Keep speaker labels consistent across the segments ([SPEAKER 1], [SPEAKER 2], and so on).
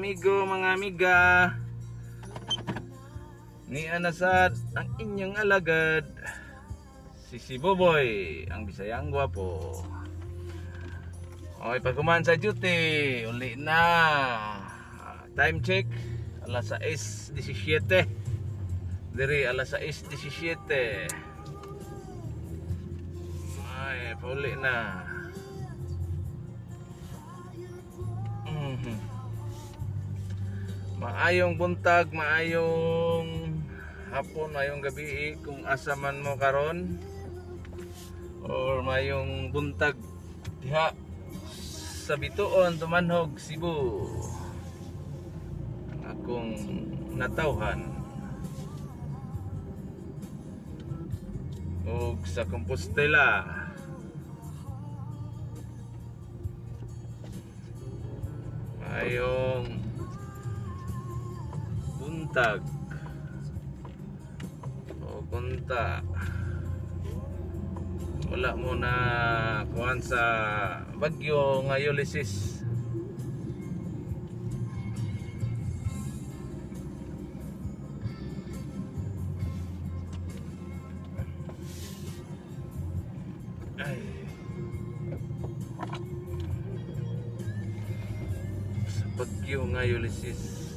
[SPEAKER 1] Amigo, mga amiga. Ni anasad ang inyong alagad. Si si Boboy, ang Bisayang gwapo. Okay, pagkuman sa duty, uli na. Time check, alas 6:17. Diri, alas 6:17. Ay, pauli na. Maayong buntag, maayong hapon, maayong gabi kung asa man mo karon or maayong buntag diha sa Bituon, Dumanjug, Cebu. Ang akong natawhan ug sa Compostela. Maayong buntag o kunta wala mo na kuan sa bagyo nga Ulysses. Ay. Sa bagyo nga Ulysses.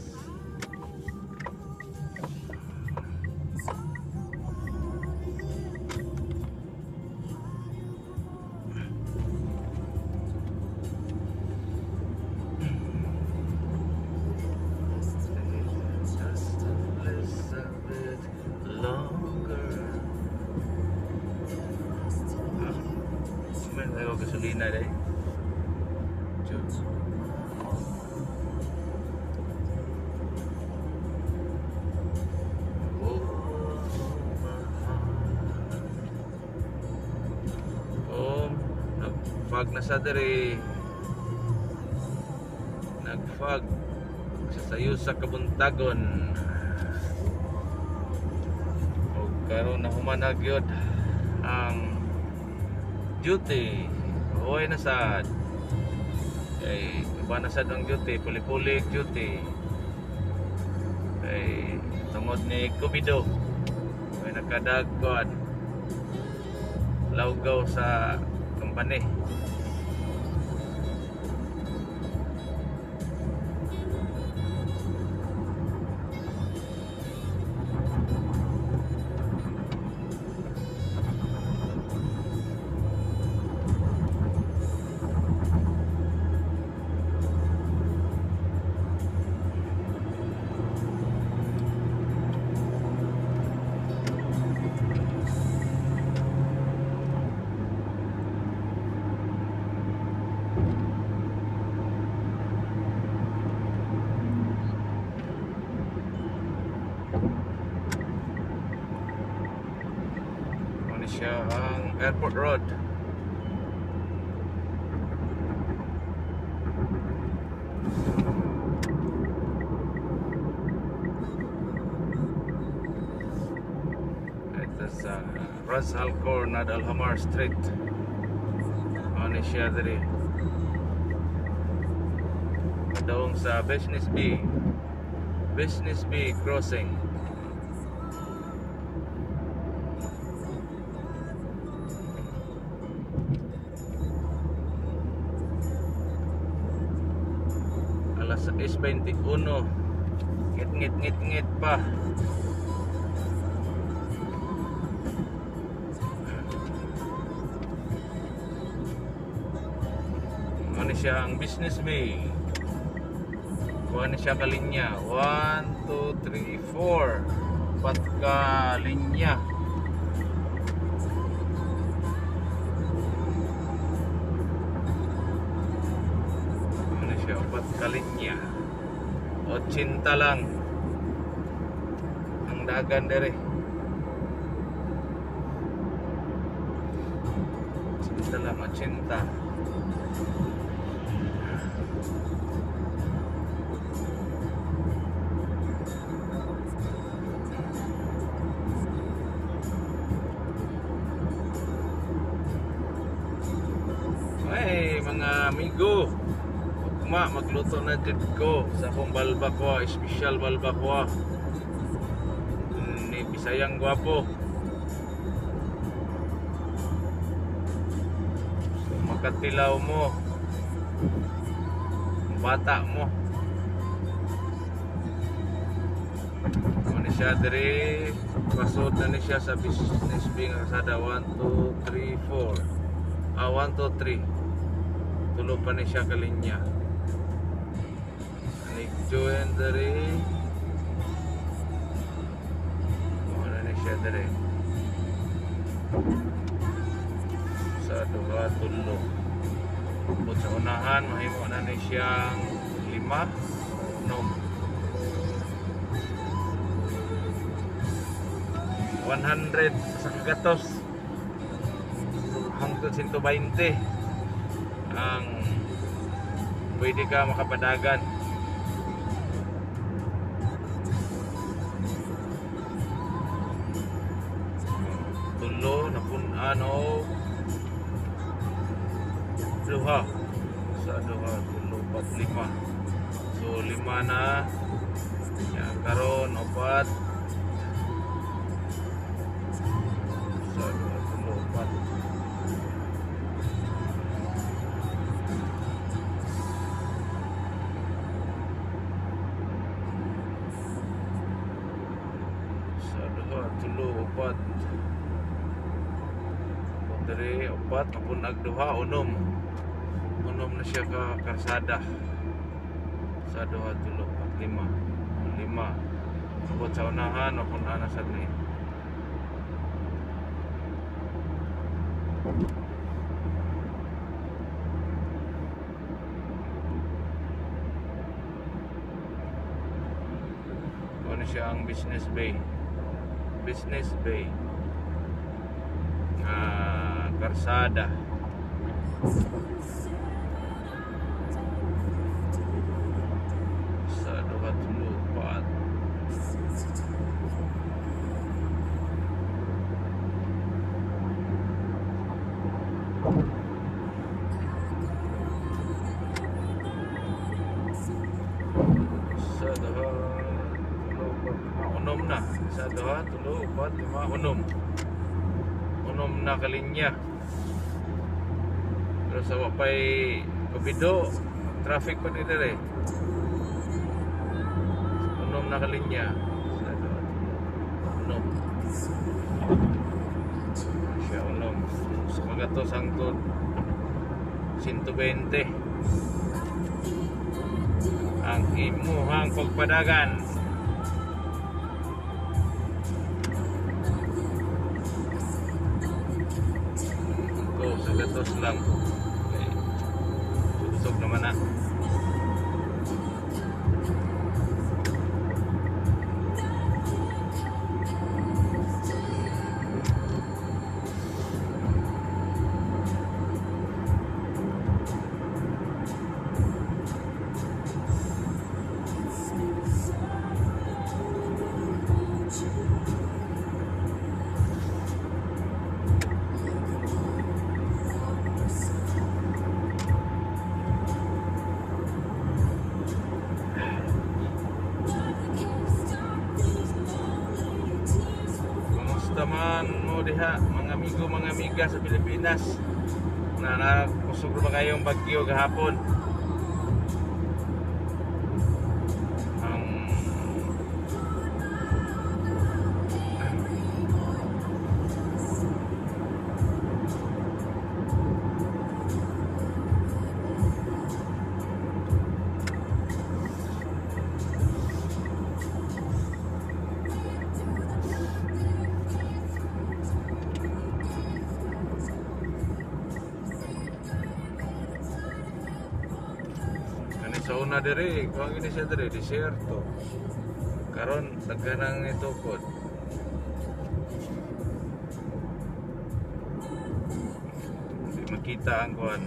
[SPEAKER 1] Just a little bit longer. Ah, may tayo gasolina deh. Diyos. Oh, my heart. Oh, nag-fog na sa diri. Nag-fog sa sayo sa kabuntagon. O karon na human na gyud ang duty. Uy na sad. Kay uban na sad ang duty, puli-puli duty. Kay tungod ni Covido. May nakadag kuan lawgaw sa company. Ano siya ang Airport Road. Ito sa Ras Al Khor, Nad Al Hamar Street. Ano siya diri? Padong sa Business Bay. Business Bay Crossing. Alas 6:21. Ngit ngit ngit ngit pa. Ano siya ang Business Bay. Kuha na siya ka linya. 1, 2, 3, 4. Pat ka linya. Ano siya? Upat ka linya. 80 lang ang dagan dere. 80 lang, 80. Ay, mga amigo, ug Ugma magluto na jud ko sa akong balbakwa, espesyal balbakwa ni Bisayang Gwapo. So, makatilaw mo, bata mo. Ano ni siya diri, pasod na ni siya sa Business Bay nga kasada. 1, 2, 3, 4. Ah, 1, 2, 3. Tulo pa ni siya kalinya. Nag-join diri. Ano ni siya diri. Sa duha, tulo. Bukod sa unahan, mahimo na ni siyang lima, nom. 100 sa kagatos hangtod 120 ang pwede ka makapadagan. Tulo na pun-an o duha, sa duha, tulo, pat, lima. So lima na yan karon, upat sa duha, tulo, upat. Sa duha, tulo, upat. Diri upat, mapun-ag duha, unom. Unom na siya ka karsada. Sa duha, tulo, upat, lima. Lima. Abot sa unahan, mapun-an na sad ni. Ano siya ang Business Bay. Business Bay. Ah, karsada. Sa duha, tulo, upat. Sa duha, tulo, upat, lima, unom na. Sa duha, tulo, upat, lima, unom. Unom na kalinya. Pero sa wapay Kubido, traffic pa ni dire. Unom na kalinya. Sa duha, tulo, unom. Siya unom. Sa kagatos hangtod 120 ang imuhang pagpadagan. Ko sa gatos lang. Okay. Susog naman na. Kumusta man mo diha, mga amigo, mga amiga sa Pilipinas? Na nakusog ba kayong bagyo gahapon? Ang kani sa una diri, kuang gini siya diri, disyerto. Karon daghan ang itukod. Di makita ang kuan.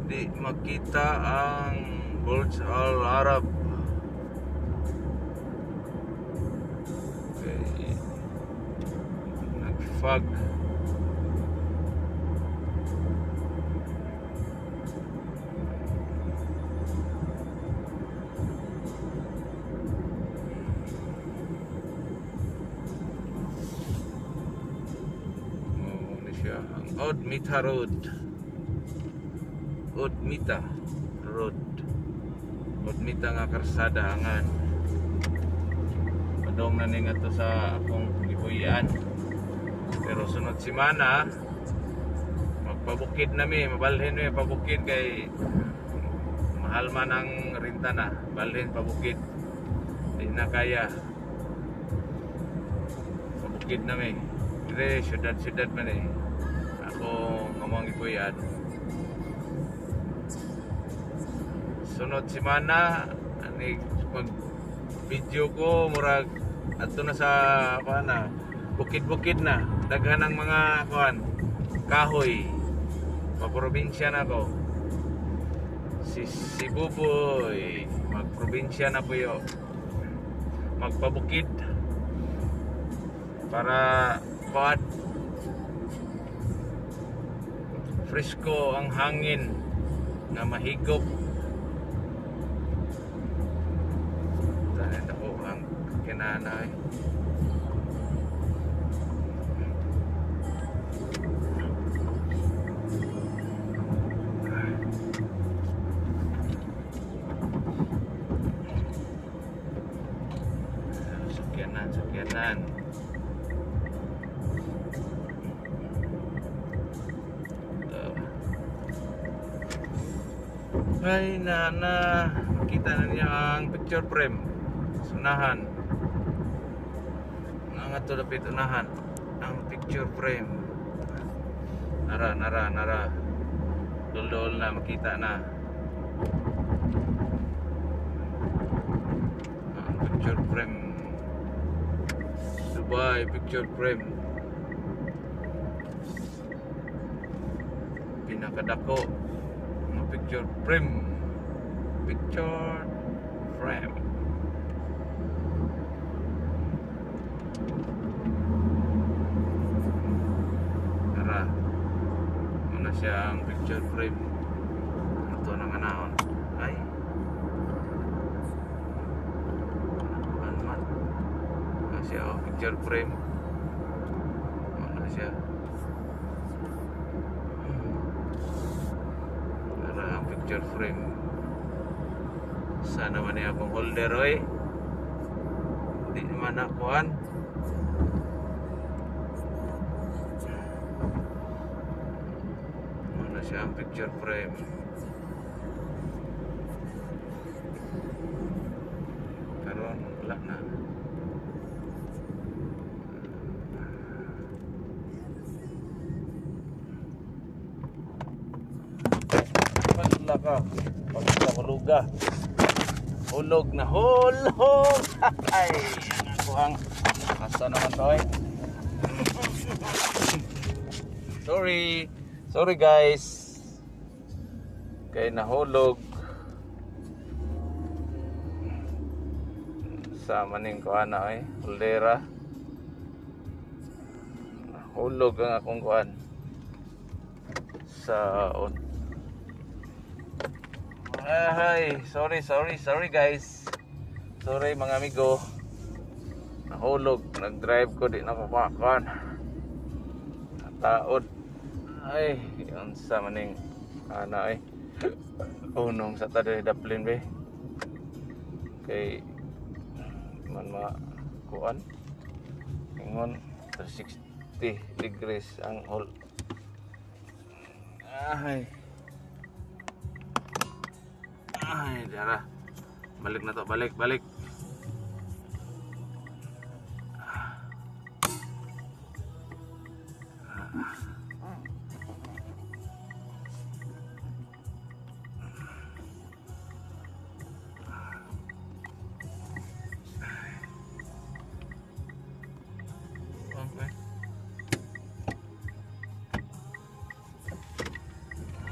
[SPEAKER 1] Di makita ang Burj Al Arab. Okay. Nag-fog. Old Mita Road. Old Mita Road. Old Mita nga karsada angan. Padong na ni ngadto sa akong gipuy-an. Pero sunod semana magpabukid na mi, mabalhin mi pabukid kay mahal man ang renta na, balhin pabukid. Di na kaya. Pabukid na mi. Dire syudad-syudad man eh. Ako among gipuy-an. Sunod semana ani mag video ko, murag adto na sa kuan na, bukid-bukid na, daghan ang mga kuan, kahoy. Pa-probinsya na ko. Si Buboy magprobinsya na puyo, magpabukid para kuan, fresko ang hangin nga mahigop. Tayo ako ang kinanay. Sakyanan, sakyanan. Ito. Ay, na, makita na niya ang picture frame. Sunahan. Nga to dapit unahan. Ang picture frame. Nara, nara, nara. Dol-dol na, makita na. Ang picture frame. Dubai picture frame. Pinakadako nga picture frame. Picture frame. Tara. Muna siya ang picture frame. Ito na nga naon. Ay. Ano man. Ano siya, oh, picture frame. Ano siya. Tara ang picture frame. Sana man niya akong holder, oy. Di naman nakuhan. Ano siya ang picture frame. Karon wala na. Wala ka. Pagka huluga. Hulog na hulog. Ay, ang ako ang asa naman to eh. Sorry. Sorry, guys. Kay nahulog. Sa maning kuan na eh, holdera. Nahulog ang akong kuan. Sa on. Ay, sorry, sorry, sorry, guys. Sorry, mga amigo. Nahulog, nag-drive ko, di na ko makuan. Nataod. Ay, unsa maning ana eh. Unong sa ta daplin be. Kay man ma kuan. Ingon 360 degrees ang hole. Ay. Ay, dara. Balik na to, balik, balik. Okay.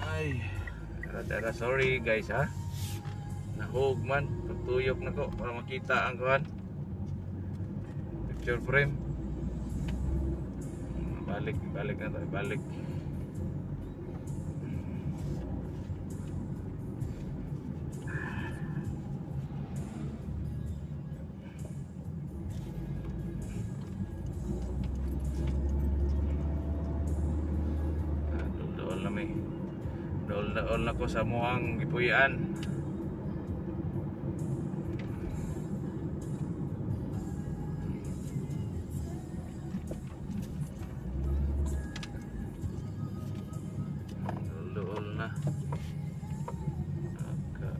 [SPEAKER 1] Ay, dara, dara, sorry guys ha. Nahug man, pagtuyok na ko para makita ang kuan. Picture frame. Balik, balik na to, balik. Dool na ko sa amoang gipuy-an. Dool na. Okay.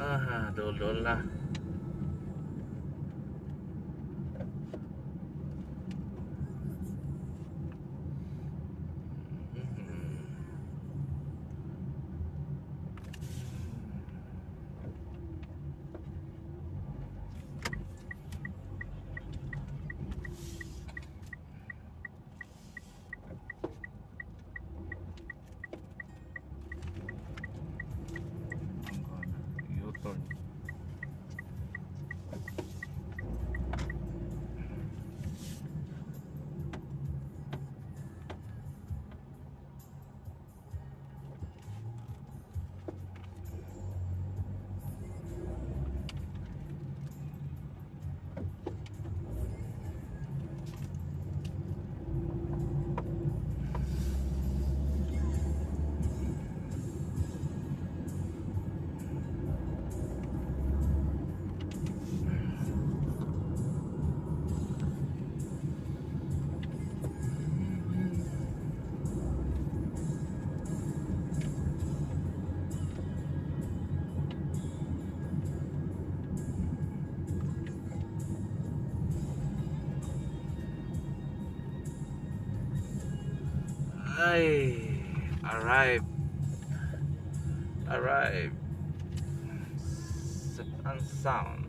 [SPEAKER 1] Ah, dool na. U-turn. Ay, arrive. Arrive. Safe and sound.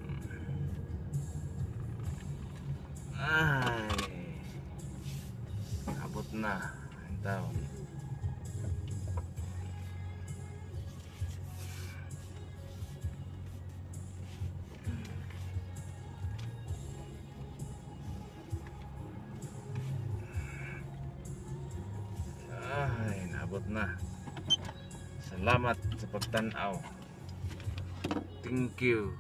[SPEAKER 1] Ay. Abot na ang taon. Ay, naabot na. Salamat sa pagtanaw. Thank you.